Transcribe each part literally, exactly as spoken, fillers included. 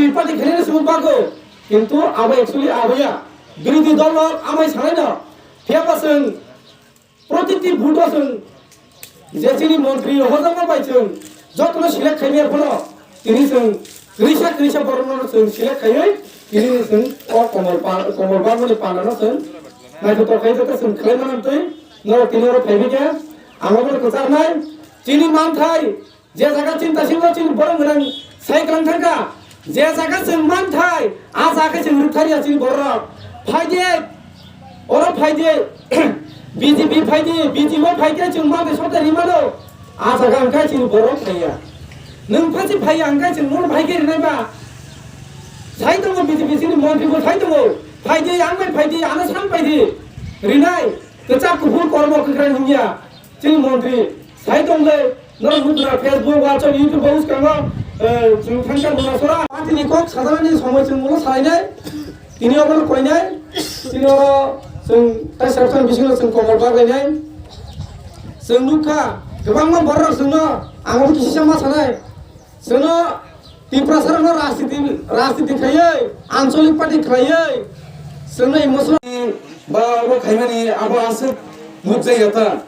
Party khainani swngwi bago, kintu abo actually aboya. Birodhi dol rok amai sanai no. Phiya ba chwng protiti vote o chwng je chini montri rok hojakma bai chwng jotono select khaimaya phano tini chwng kwrwisa kwrwisa borokno chwng select khaiwi tini chwng o Komol pa-, Komol Barmani panano chwng naithotok khai joto chwng khlai mano twi norok tini oro phaibai khe ang obono kwcharnai chini manthai. Je jaga chini tasingbo chini borok gwnang sai kwlang thangkha, je jaga chwng manthai, a jaga chwng rwkthar ya chini borok. Phaidi, oro phaidi, B J P phaidi, B J P phaidi chwng manthai sotai ri mano, a jaga hwnkhe chini borok phaiya. Nwng phasi phaiya hwnkhe chwng nono phaikhe rinai ba. Sai tongo B J P chini montri bo sai tongo, phaidi, ang bai phaidi, ano san phaidi, rinai, kwchak kuphur kormo kwkhwrang hwnya. Chini montri sai tong le, norok nukna Facebook, WhatsApp, YouTube bo bwskango, eh, chwng thangkha nuna sora. Party ni kok sajaknani somoi chwng ulo salainai, tini obono koinai, tini oro chwng tai sar sar bisingo chwng komor baglainai. Chwng nukha, kwbangma borok chwngno, ang obo kisa ma sanai. Chwngno Tiprasarokno rajniti, rajniti khaiwi, ancholik party khaiwi, chwngno emotional ba abo khaimani abo aswk nukjak ya ta.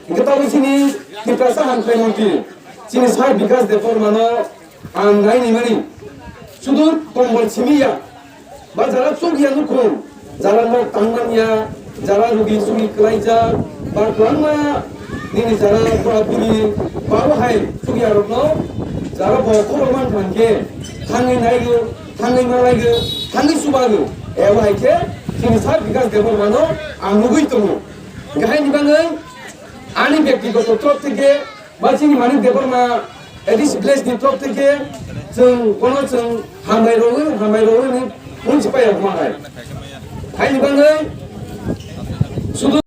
Hwnkhe tabuk chini Tiprasa hamkrai montri, chini sir Bikash Debbarmano ang naini mani. Sudu kombol simi ya. Ba jara chuk ya nukhung, jara nok tangmanya, jara rugi sugi klaijak, ba kwbangma nini jara bura buri, ba bo hai chuk ya rokno, jara bo khorok man thangkhe, thangwi naigo, thangwi malaigo, thangwi subago, ebo hai khe chini sir Bikash Debbarmano ang nugwi tongo. Hwnkhe haini bagwi ani byaktigoto torop theke, ba chini Manik Debbarma A D C village ni torop theke chwng bono chwng hambai rogwi, hambai rogwi ni unsi paya huma hai. Haini bagwi sudu